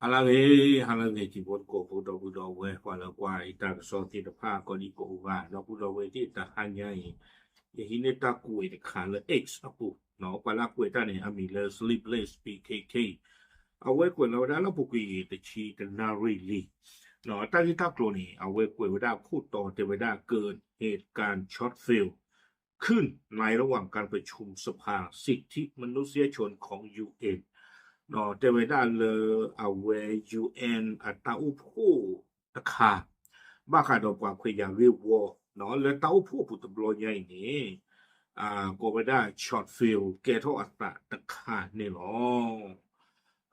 ဟါလၢအဂ့ၤ, ဟါလၢအဂ့ၤ တံၤဖိသကိးဖိ ဒီပုၢ်ဒီဝဲၢ် ပှၤလၢကွၢ်ယတၢ်ကစီၣ်သ့ၣ်တဖၣ် ကိးဒံကိးဂၤ ဒီပုၢ်ဒီဝဲၢ်သ့ၣ် တဟါညါအံၤ ယဟံးန့ၢ်တၢ်ကွဲးတခါလၢ X အပူၤ, ပှၤလၢအကွဲးတၢ်န့ၣ် အမံၤလၢ Sleepless P K K အဝဲကွဲးလီၤဝဲဒၣ်လၢအပူၤကွံာ်တဆံတနၣ်ရံၣ်လံ. တၢ်ဂ့ၢ်တၢ်ကျိၤန့ၣ် အဝဲကွဲးဝဲဒၣ်ခိၣ်တီတဲဝဲဒၣ် เกิดเหตุการณ์ช็อตเฟลขึ้นในระหว่างการประชุมสภาสิทธิมนุษยชนของ UN တဲဝဲဒၣ်လၢအဝဲ UN အတၢ်အိၣ်ဖှိၣ်တခါ ဘၣ်ဃးဒီးပှၤခွဲးယာ်ဂ့ၢ်ဝီ လၢတၢ်အိၣ်ဖှိၣ်အပူၤတဘျီညါအံၤန့ၣ် ကိးဝဲဒၣ် ช็อตเฟล ကဲထီၣ်အသးတခါန့ၣ်လီ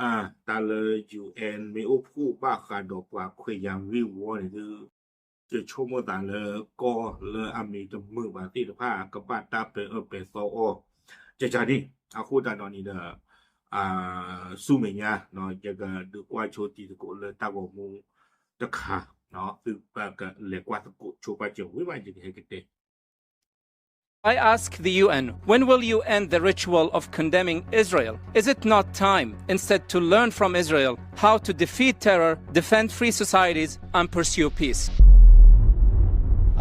ၤ. တၢ်လၢ UN မ့ၢ်အိၣ်ဖှိၣ်ဘၣ်ဃးဒီးပှၤခွဲးယာ်ဂ့ၢ်ဝီန့ၣ်ဒုး ယဆိကမိၣ်သးလၢကီၢ်လၢအမံၤတမုာ်ဘၣ်သ့ၣ်တဖၣ် ကဘၣ်တၢ်ပဲာ်အၢပဲာ်သီအီၤ ကကန့ၣ် အဃိသတးဒီးန့ၣ်ဒီး ဆူမဲာ်ညါ ယကဒုးကွၢ်ဆိတံၤသကိးလၢတၢ်ဂီၤမူတခါ သုပကလဲၤကွၢ်သကိးဆိပာ်စၢၤဝံၤမး ယကဟဲကတဲ I ask the U N, when will you end the ritual of condemning Israel? Is it not time, instead, to learn from Israel how to defeat terror, defend free societies, and pursue peace?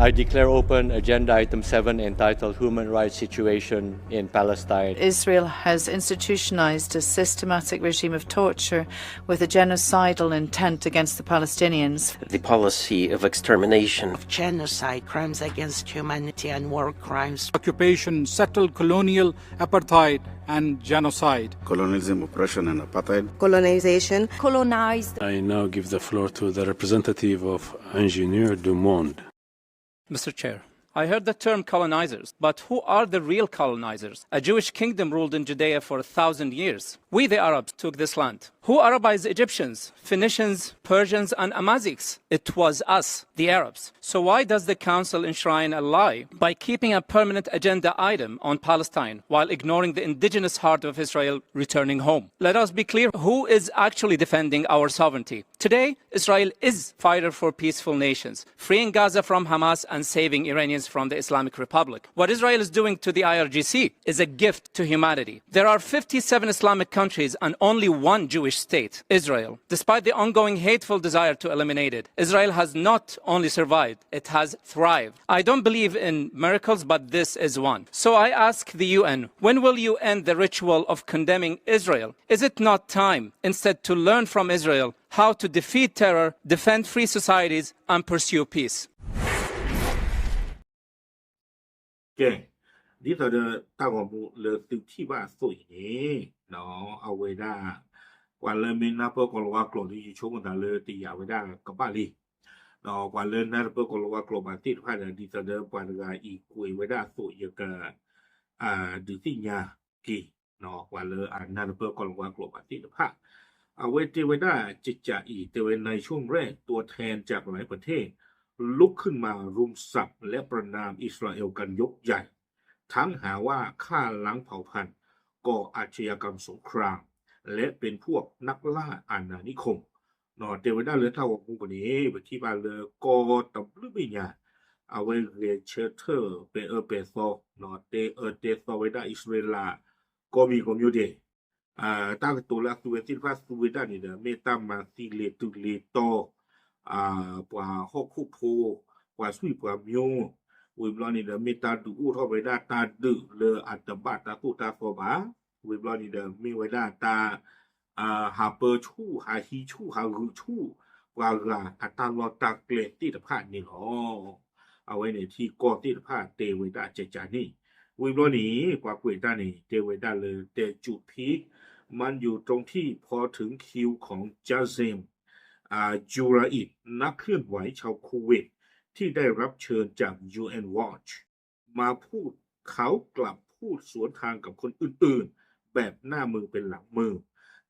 I declare open agenda item seven entitled Human Rights Situation in Palestine. Israel has institutionalized a systematic regime of torture with a genocidal intent against the Palestinians. The policy of extermination, of genocide, crimes against humanity, and war crimes. Occupation, settled colonial, apartheid, and genocide. Colonialism, oppression, and apartheid. Colonization. Colonized. I now give the floor to the representative of Ingénieurs du Monde. Mister Chair, I heard the term colonizers, but who are the real colonizers? A Jewish kingdom ruled in Judea for a thousand years. We, the Arabs, took this land. Who Arabized Egyptians, Phoenicians, Persians, and Amazigh? It was us, the Arabs. So why does the Council enshrine a lie by keeping a permanent agenda item on Palestine while ignoring the indigenous heart of Israel returning home? Let us be clear who is actually defending our sovereignty. Today, Israel is fighter for peaceful nations, freeing Gaza from Hamas and saving Iranians from the Islamic Republic. What Israel is doing to the I R G C is a gift to humanity. There are fifty-seven Islamic countries and only one Jewish state, Israel. Despite the ongoing hateful desire to eliminate it, Israel has not only survived, it has thrived. I don't believe in miracles, but this is one. So I ask the U N, when will you end the ritual of condemning Israel? Is it not time, instead, to learn from Israel how to defeat terror, defend free societies, and pursue peace? ကဲ, ဒ်သိးဒီးတၢ်ဂီၤမူလၢသုထံၣ်ဘၣ်အသိးအံၤန့ၣ်, အဝဲဒၣ် ပှၤလၢမ့ၢ်နၢ်ပၢၢ်ကီၤလၤဝါကျိာ်ဒီး ယဆိကမိၣ်သးလၢတယာ်ဝဲဒၣ်ကဘၣ်လံ. ပှၤလၢနၢ်တပၢၢ်ကီၤလၤဝါကျိာ်ဘၣ်သ့ၣ်တဖၣ်ဒီး ဒ်သိးဒီးပှၤတဂၤအံၤကွဲးဝဲဒၣ်အသိး ယက ဒုးသ့ၣ်ညါက့ၤ ပှၤလၢအနၢ်တပၢၢ်ကီၤလၤဝါကျိာ်ဘၣ်သ့ၣ်တဖၣ်. အဝဲတဲဝဲဒၣ်ကကးအံၤ တဲဝဲ นายช่วงแรก ตัวแทนจากหลายประเทศ ลุกขึ้นมารุมสับและประณามอิสราเอลกันยกใหญ่ ทั้งหาว่าฆ่าล้างเผ่าพันธุ์ ก่ออาชญากรรมสงคราม และเป็นพวกนักล่าอาณานิคม တဲဝဲဒၣ်လၢတၢ်ဂီၤမူပူၤန့ၣ် ပထံၣ်ဘၣ်လၢကီၢ်တဘျုးဘ့ၣ်ညါ အဝဲဂဲၤဆၢထၢၣ်ပဲာ်အၢပဲာ်သီ တဲအၢတဲသီဝဲဒၣ်အံၣ်စရ့လး ကိးမံၤကိးမံၤဒဲး တၢ်ကတိၤလၢအသူဝဲသ့ၣ်တဖၣ်သူဝဲဒၣ်န့ၣ်ဒီး မ့ၢ်တၢ်မၤသံလ့ၤတုၤလ့ၤတီၤ ပှၤဟီၣ်ခိၣ်ဖိ ပှၤဆွံၣ်ပှၤမိၢ် ဝံၤဘျီန့ၣ်ဒီး မ့ၢ်တၢ်ဒုးအိၣ်ထီၣ်ဝဲဒၣ်တၢ်ဒုးလၢအတဘၣ်တၢ်သိၣ်တၢ်သီဘၣ်. ဝံၤဘျီန့ၣ်ဒီး မ့ၢ်ဝဲဒၣ်တၢ် ဟးပၢဆူၣ် ဟးဟံးဆူၣ် ဟးဂုာ်ဆူၣ် ပှၤဂၤအတၢ်လီၢ်တၢ်ကျဲသ့ၣ်တဖၣ်န့ၣ်လီၤ. အဝဲန့ၣ်ထံကီၢ်သ့ၣ်တဖၣ်တဲဝဲဒၣ်ကကးန့ၣ်. ဝံၤဘျီန့ၣ် ပှၤကွဲးတၢ်န့ၣ် တဲဝဲဒၣ်လၢ แต่จุดพีคมันอยู่ตรงที่พอถึงคิวของจาซิม อ่า จูราอิด นักเคลื่อนไหวชาวคูเวต ที่ได้รับเชิญจาก ยูเอ็น Watch มาพูด เขากลับพูดสวนทางกับคนอื่นๆ แบบหน้ามือเป็นหลังมือ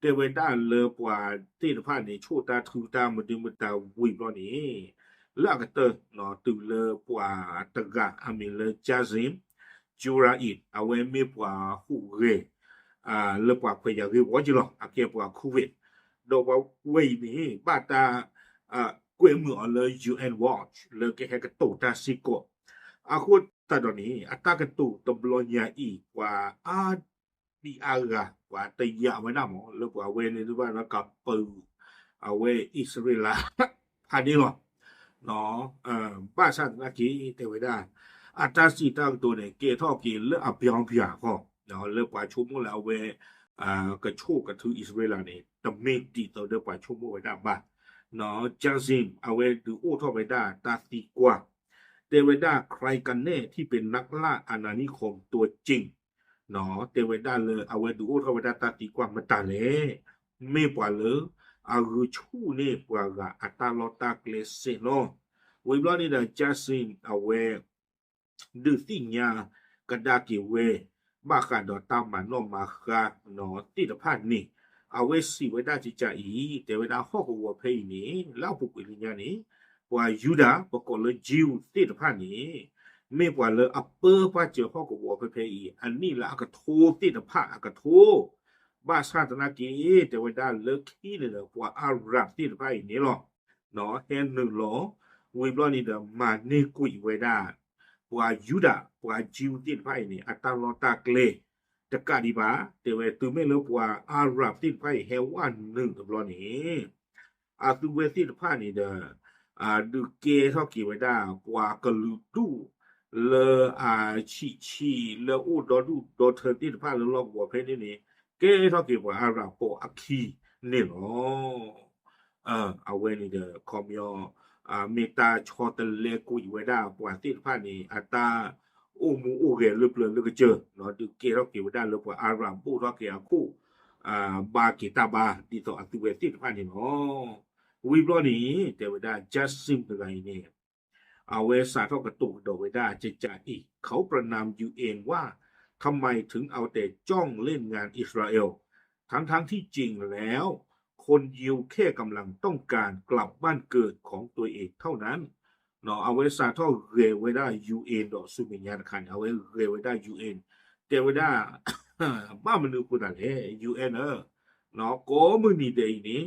တဲဝဲဒၣ်လၢပှၤသ့ၣ်တဖၣ်န့ၣ် ဆိၣ်တၢ်ထုတၢ်မနုၤမတၤဝံၤဘျီန့ၣ် လၢအကတၢၢ် တုၤလၢပှၤတဂၤအမံၤလၢ Jazim Juraid အဝဲမ့ၢ်ပှၤဟူးဂဲၤ လၢပှၤခွဲးယာ်ဂ့ၢ်ဝီက့ၤလီၤ အကဲပှၤ Kuwait ဒီးပှၤဝဲအံၤန့ၣ် ဘၣ်တၢ် ကွဲမုာ်အီၤလၢ ယူဢၣ် Watch လၢကဟဲကတိၤတၢ်စ့ၢ်ကီး. အဃိသတးဒီးန့ၣ် အတၢ်ကတိၤတဘျီညါအံၤ ပှၤအါဒံအါဂၤ ပှၤတယာ်ဝဲဒၣ်မး လၢပှၤဝဲန့ၣ်ဒုးဘၣ်ဒီးကပုာ် အဝဲအံၣ်စရ့လး ဖးန့ၣ်လီၤ. ဘၣ်ဆၣ်သနာ်က့ တဲဝဲဒၣ် အတၢ်စံးတၢ်ကတိၤန့ၣ် ကဲထီၣ်က့ၤလၢအပျီပျၢၤအဂီၢ် လၢပှၤဆိကမိၣ်လၢအဝဲ ကဆိၣ်ကထုအံၣ်စရ့လးန့ၣ် တမ့ၢ်ဒ်သိးဒီးပှၤဆိကမိၣ်ဝဲဒၣ်ဘၣ်. Jasim အဝဲဒုးအိၣ်ထီၣ်ဝဲဒၣ်တၢ်သံကွၢ် တဲဝဲဒၣ် ใครกันแน่ที่เป็นนักล่าอาณานิคมตัวจริง တဲဝဲဒၣ်လၢအဝဲဒုးအိၣ်ထီၣ်ဝဲဒၣ်တၢ်သံကွၢ်မတၤလဲၣ်, မ့ၢ်ပှၤလၢအဂုာ်ဆူၣ်န့ၢ်ပှၤဂၤအတၢ်လီၢ်တၢ်ကျဲစ့ၢ်လီၤ. ဝံၤဘျီန့ၣ်ဒီး Jasim အဝဲ ဒုးသ့ၣ်ညါကဒါက့ၤဝဲ ဘၣ်ဃးဒီးတၢ်မၤနီၣ်မၤဃါသ့ၣ်တဖၣ်န့ၣ် အဝဲစံးဝဲဒၣ်ကကးအံၤ တဲဝဲဒၣ်ဟီၣ်ကဝီၤဖဲအံၤန့ၣ် လၢအပူၤကွံာ်လၢညါန့ၣ် ပှၤယူဒၤ ပကိးလၢ Jew သ့ၣ်တဖၣ်န့ၣ် မ့ၢ်ပှၤလၢအပၢပှၢ်စၢၤဟီၣ်ကဝီၤဖဲဖဲအံၤ အနံၣ်လၢအကထိသ့ၣ်တဖၣ်အကထိ ဘၣ်ဆၣ်သနာ်က့ တဲဝဲဒၣ်လၢခံန့ၣ်ဒီး ပှၤအၤရၣ်သ့ၣ်တဖၣ်အံၤန့ၣ်လီၤ ဟဲနုာ်လီၤ ဝံၤဘျီန့ၣ်ဒီး မၤန့ၢ်ကွံာ်ဝဲဒၣ် ပှၤယူဒၤ ပှၤ Jew သ့ၣ်တဖၣ်အံၤန့ၣ် အတၢ်လီၢ်တၢ်ကျဲ တကးဒံးဘၣ် တဲဝဲ တုၤမ့ၢ်လၢပှၤအၤရၣ်သ့ၣ်တဖၣ်အံၤ ဟဲဝဲနုာ်တဘျီန့ၣ် အသုဝဲသ့ၣ်တဖၣ်န့ၣ်ဒီး ဒုးကဲထီၣ်က့ၤဝဲဒၣ် ပှၤကလုာ်ဒူၣ် လၢအဆံးဆံး လၢအိၣ်ဒီဒူၣ်ဒီထၢသ့ၣ်တဖၣ်လၢလီၢ်ကဝီၤဖဲန့ၣ်န့ၣ် ကဲထီၣ်က့ၤပှၤအၤရၣ်ပိာ်အခံန့ၣ်လီၤ. အဝဲန့ၣ်ဒီး ခီပညီ မ့ၢ်တၢ်ဆီတလဲကွံာ်ဝဲဒၣ်ပှၤသ့ၣ်တဖၣ်န့ၣ် အတၢ်အိၣ်မူအိၣ်ဂဲၤလၢပျၢၤလၢကစၢၢ် ဒုးကဲထီၣ်က့ၤဝဲဒၣ်လၢပှၤအၤရၣ်ဘိၣ်ထီၣ်က့ၤအခိၣ် ဘါက့ၤတၢ်ဘါ ဒ်သိးအသုဝဲသ့ၣ်တဖၣ်န့ၣ်လီၤ. ဝံၤဘျီန့ၣ် တဲဝဲဒၣ် Jasim တဂၤအံၤန့ၣ် အဝဲစးထီၣ်ကတိၤကဒီးဝဲဒၣ်ကကးအံၤ เขาประณาม ยูเอ็น ว่า ทำไมถึงเอาแต่จ้องเล่นงานอิสราเอล ทั้งๆที่จริงแล้ว คนยิวแค่กำลังต้องการกลับบ้านเกิดของตัวเองเท่านั้น အဝဲစးထီၣ်ဂဲၤဝဲဒၣ် ယူအ့ၣ် ဒီးဆူမဲာ်ညါတခါန့ၣ် အဝဲဂဲၤဝဲဒၣ် ယူအ့ၣ် တဲဝဲဒၣ် ဘၣ်မနုၤအဃိသတးလဲၣ် ယူအ့ၣ် ဧၢ, ကိးမုၢ်နံၤဒဲးအံၤန့ၣ်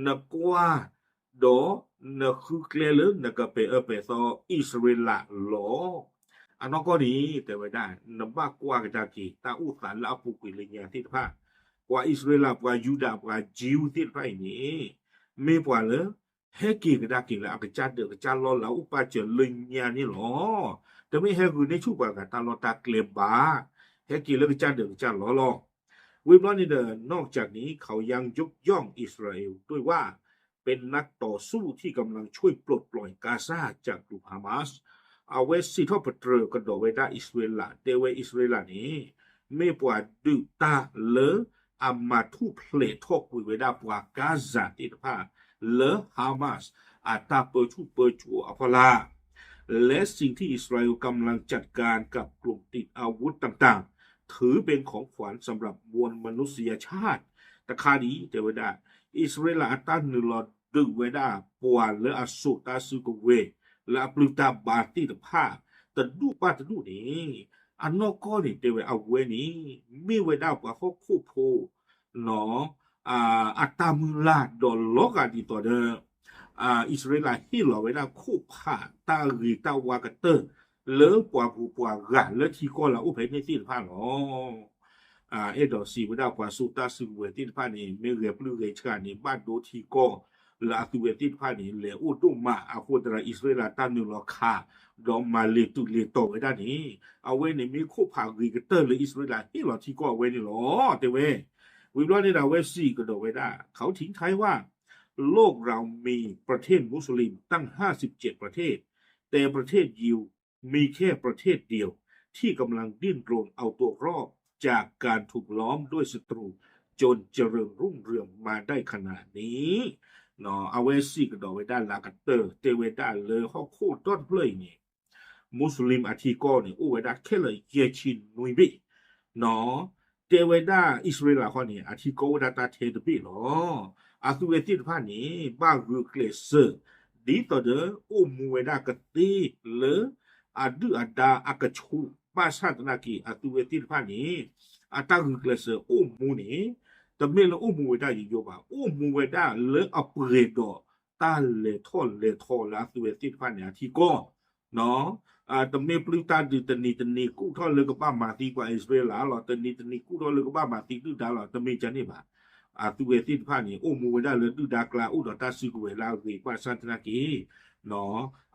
နကွၢ် ဒီးနဃုကျဲလၢနကပဲာ်အၢပဲာ်သီအံၣ်စရ့လးလီၤ. အနီၢ်ကီၢ်န့ၣ် တဲဝဲဒၣ် နဘၣ်ကွၢ်ကဒါက့ၤ တၢ်အိၣ်သးလၢအပူၤကွံာ်လၢညါသ့ၣ်တဖၣ်, ပှၤအံၣ်စရ့လး ပှၤယူဒၤ ပှၤ Jew သ့ၣ်တဖၣ်အံၤန့ၣ် မ့ၢ်ပှၤလၢ ဟဲက့ၤကဒါက့ၤလၢအကစၢ်ဒၢးကစၢ်လီၢ်လၢအအိၣ်ပာ်စၢၤလၢညါန့ၣ်လီၤ. တမ့ၢ်ဟဲဂုာ်န့ၢ်ဆူၣ်ပှၤဂၤတၢ်လီၢ်တၢ်ကျဲဘၣ်, ဟဲက့ၤလၢကစၢ်ဒၢးကစၢ်လီၢ်လီၤ. ဝံၤဘျီန့ၣ်ဒီး นอกจากนี้ เขายังยกย่องอิสราเอลด้วยว่า เป็นนักต่อสู้ที่กำลังช่วยปลดปล่อยกาซาจากกลุ่มฮามาส အဝဲစံးထီၣ်ပတြၢၤကဒီးဝဲဒၣ်အံၣ်စရ့လး တဲဝဲအံၣ်စရ့လးန့ၣ် မ့ၢ်ပှၤဒုးတၢ်လၢအမၤထူၣ်ဖျဲးထီၣ်ကွံာ်ဝဲဒၣ်ပှၤ Gaza သ့ၣ်တဖၣ် လၢ Hamas အတၢ်ပၢဆူၣ်ပၢစိးအဖီလာ် และสิ่งที่อิสราเอลกำลังจัดการกับกลุ่มติดอาวุธต่างๆ ถือเป็นของขวัญสำหรับมวลมนุษยชาติ တခါဒံး တဲဝဲဒၣ် အံၣ်စရ့လးအတၢ်နုာ်လီၤဒုးဝဲဒၣ် ပှၤလၢအစိာ်တၢ်စုကဝဲၤ လၢအပျုၢ်တၢ်ဘါသ့ၣ်တဖၣ် တဒူၣ်ဘၣ်တဒူၣ်န့ၣ် အနီၢ်ကီၢ်န့ၣ် တဲဝဲအဝဲန့ၣ် မ့ၢ်ဝဲဒၣ်ပှၤဟီၣ်ခိၣ်ဖိ အတၢ်မုၢ်လၢ်ဒီးလီၤဂာ်ဒ်သိးဒီး အံၣ်စရ့လးဟ့ၣ်လီၤဝဲဒၣ်ခိၣ်ဖးတၢ်ဂ့ၤတၢ်ဝါကတၢၢ် လၢပှၤပူၤပှၤဂၤလၢထံကီၢ်လၢအအိၣ်ဖဲန့ၣ်သ့ၣ်တဖၣ်လီၤ. အဲၣ်ဒိးစံးဝဲဒၣ်ပှၤစိာ်တၢ်စုကဝဲၤသ့ၣ်တဖၣ်န့ၣ် မ့ၢ်ဂဲၤပျုၢ်ဂဲၤဆှးန့ၣ် ဘၣ်ဒိထံကီၢ်လၢအသုဝဲသ့ၣ်တဖၣ်န့ၣ် လဲၤအိၣ်ဒိၣ်မးအဃိသတး အံၣ်စရ့လးတၢ်နုာ်လီၤခး ဒီးမၤလ့ၤတုၤလ့ၤတီၤဝဲဒၣ်န့ၣ် အဝဲန့ၣ်မ့ၢ်ခိၣ်ဖးဂ့ၤကတၢၢ်လၢအံၣ်စရ့လးဟ့ၣ်လီၤထံကီၢ်အဝဲန့ၣ်လီၤ တဲဝဲ. ဝံၤဘျီန့ၣ်ဒီးအဝဲစံးကဒီးဝဲဒၣ် เขาทิ้งท้ายว่า โลกเรามีประเทศมุสลิมตั้งห้าสิบเจ็ดประเทศ แต่ประเทศยิวมีแค่ประเทศเดียวที่กำลังดิ้นรนเอาตัวรอดจากการถูกล้อมด้วยศัตรูจนเจริญรุ่งเรืองมาได้ขนาดนี้ အဝဲစံးကဒီးဝဲဒၣ်လၢကတၢၢ် တဲဝဲဒၣ်လၢဟီၣ်ခိၣ်ဒီတဖျၢၣ်အံၤန့ၣ် မူစလ့ၣ်အထံကီၢ်န့ၣ် အိၣ်ဝဲဒၣ်ခဲလၢာ်ယဲၢ်ဆံနွံဘ့ၣ်, တဲဝဲဒၣ်အံၣ်စရ့လးခီန့ၣ် အထံကီၢ်အိၣ်ဝဲဒၣ်တၢ်ထဲတဘ့ၣ်လီၤ. အသုဝဲသ့ၣ်တဖၣ်န့ၣ် ဘၣ်ဂုာ်ကျဲးစၢး ဒ်သိးဒီးအိၣ်မူဝဲဒၣ်ကသ့လၢ အဒုၣ်အဒါအကဆူး ဘၣ်ဆၣ်သနာ်က့ အသုဝဲသ့ၣ်တဖၣ်န့ၣ် အတၢ်ဂုာ်ကျဲးစၢးအိၣ်မူန့ၣ် တမ့ၢ်လၢအိၣ်မူဝဲဒၣ်ယိယိဘၣ်, အိၣ်မူဝဲဒၣ်လၢအပှဲၤဒီးတၢ်လဲၤထီၣ်လဲၤထီလၢအသုဝဲသ့ၣ်တဖၣ်န့ၣ် အထံကီၢ် တမ့ၢ်ပျုၢ်တၢ်ဒုးတနံၤတနံၤကူၣ်ထီၣ်လၢကဘၣ်မၤသံပှၤအံၣ်စရ့လးလီၤ, တနံၤတနံၤကူၣ်ထီၣ်လၢကဘၣ်မၤသံဒုၣ်ဒါလီၤ, တမ့ၢ်ကန့ၣ်ဘၣ်. အသုဝဲသ့ၣ်တဖၣ်န့ၣ် အိၣ်မူဝဲဒၣ်လၢဒုၣ်ဒါကျါ အိၣ်ဒီးတၢ်စုကဝဲၤလၢအဂ့ၤ ဘၣ်ဆၣ်သနာ်က့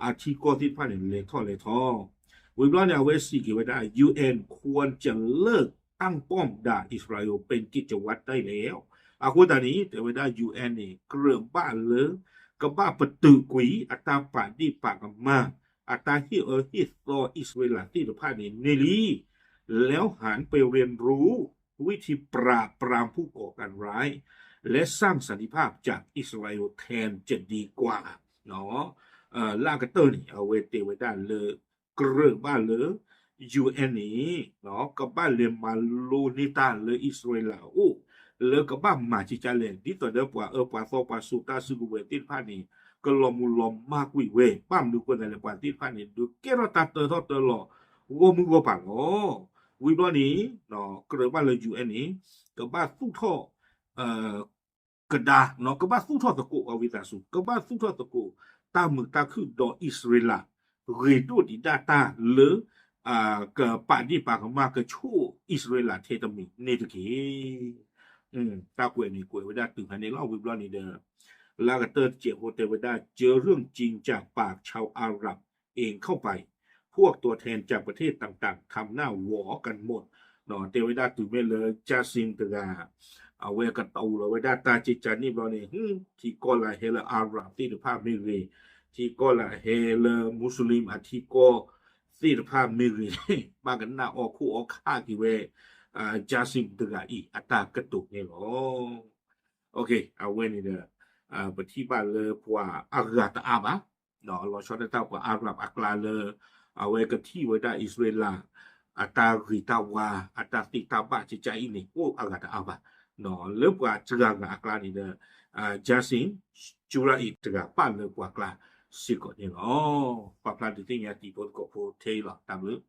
အထံကီၢ်သ့ၣ်တဖၣ်န့ၣ် လဲၤထီၣ်လဲၤထီ ဝံၤဘျီန့ၣ် အဝဲစံးက့ၤဝဲဒၣ် ယူဢၣ် ควรจะเลิกตั้งป้อมด่าอิสราเอลเป็นกิจวัตรได้แล้ว အဃိသတးန့ၣ် တဲဝဲဒၣ် ယူဢၣ် န့ၣ် ကြၢးဘၣ်လၢ ကဘၣ်ပတုာ်ကွံာ်အတၢ်ပာ်ဒ့ၣ်ပာ်ကမၣ် အတၢ်ဟ့ၣ်အၢဟ့ၣ်သီအံၣ်စရ့လးသ့ၣ်တဖၣ်န့ၣ်န့ၢ်လံ แล้วหันไปเรียนรู้วิธีปราบปรามผู้ก่อการร้าย และสร้างสันติภาพจากอิสราเอลแทนจะดีกว่า လၢအကတၢၢ်န့ၣ် အဝဲတဲဝဲဒၣ်လၢ ကြၢးဘၣ်လၢ ယူၢ်အၣ် န့ၣ် ကဘၣ်လဲၤမၤလိန့ၢ်တၢ်လၢအံၣ်စရ့လးအအိၣ် လၢကဘၣ်မၤကကလဲၣ် ဒ်သိးဒီးပှၤအၢပှၤသီပှၤစိၤတၢ်စုကဝဲၤသ့ၣ်တဖၣ်န့ၣ် ကလီၤမုၢ်လီၤမၢ်ကွံာ်ဝဲ ဘၣ်မနုၤအဃိသတးလဲၣ် ပှၤသ့ၣ်တဖၣ်န့ၣ် ဒုးကဲထီၣ်တၢ်တၢထီၣ်တၢလီၤ ဂီၢ်မုၢ်ဂီၢ်ပၤလီၤ. ဝံၤဘျီန့ၣ် ကြၢးဘၣ်လၢ ယူၢ်အၣ် န့ၣ် ကဘၣ်သူၣ်ထီၣ် ကဒါ ကဘၣ်သူၣ်ထီၣ်သကိး အဝံသးစူၤ ကဘၣ်သူၣ်ထီၣ်သကိး တၢ်မုာ်တၢ်ခုၣ်ဒီးအံၣ်စရ့လး ဂ့ၤဒိၣ်ဒံးဒၣ်တၢ်လၢ ကပာ်ဒ့ၣ်ပာ်ကမၣ်ကဆိၣ်အံၣ်စရ့လးထဲတမံၤန့ၣ်တက့ၢ်. တၢ်ကွဲးန့ၣ်ကွဲးဝဲဒၣ်တုၤဖဲန့ၣ်လီၤ. ဝံၤဘျီန့ၣ်ဒီး လၢအကတၢၢ်တစဲးဖိတဲဝဲဒၣ် จะเริ่มจริงจากปากชาวอาหรับเองเข้าไป พวกตัวแทนจากประเทศต่างๆ ทำหน้าหวอกันหมด တဲဝဲဒၣ်တုၤမ့ၢ်လၢ Jassim တဂၤ အဝဲကတူၢ်လီၤဝဲဒၣ်တၢ်ကကန့ၣ်ဘျီန့ၣ် ထံကီၢ်လၢဟဲလၢ Arab သ့ၣ်တဖၣ်မ့ၢ်ဂ့ၤ, ထံကီၢ်လၢဟဲလၢ Muslim အထံကီၢ်သ့ၣ်တဖၣ်မ့ၢ်ဂ့ၤ, ဘၣ်ကနၣ်အီၣ်ခိၣ်အီခးက့ၤဝဲ Jassim တဂၤအံၤ အတၢ်ကတိၤန့ၣ်လီၤ. အဝဲန့ၣ်ဒီး ပထံၣ်ဘၣ်လၢပှၤအဂၤတအါဘၣ်, လီၤဆီဒၣ်တၢ်ပှၤ Arab အကျါလၢ အဝဲကထံၣ်ဝဲဒၣ်အံၣ်စရ့လး အတၢ်ဂ့ၤတၢ်ဝါ အတၢ်သ့တၢ်ဘၣ်ကကအံၤန့ၣ် အိၣ်အဂၤတအါဘၣ်. လၢပှၤစှၤဂၤအကျါန့ၣ်ဒီး Jassim Jubrai တဂၤပၣ်လၢပှၤကျါစ့ၢ်ကီးန့ၣ်လီၤ. ပာ်ဖျါဒုးသ့ၣ်ညါတံၤဖိသကိးဖိထဲအံၤလီၤ. တၢ်ဘျုး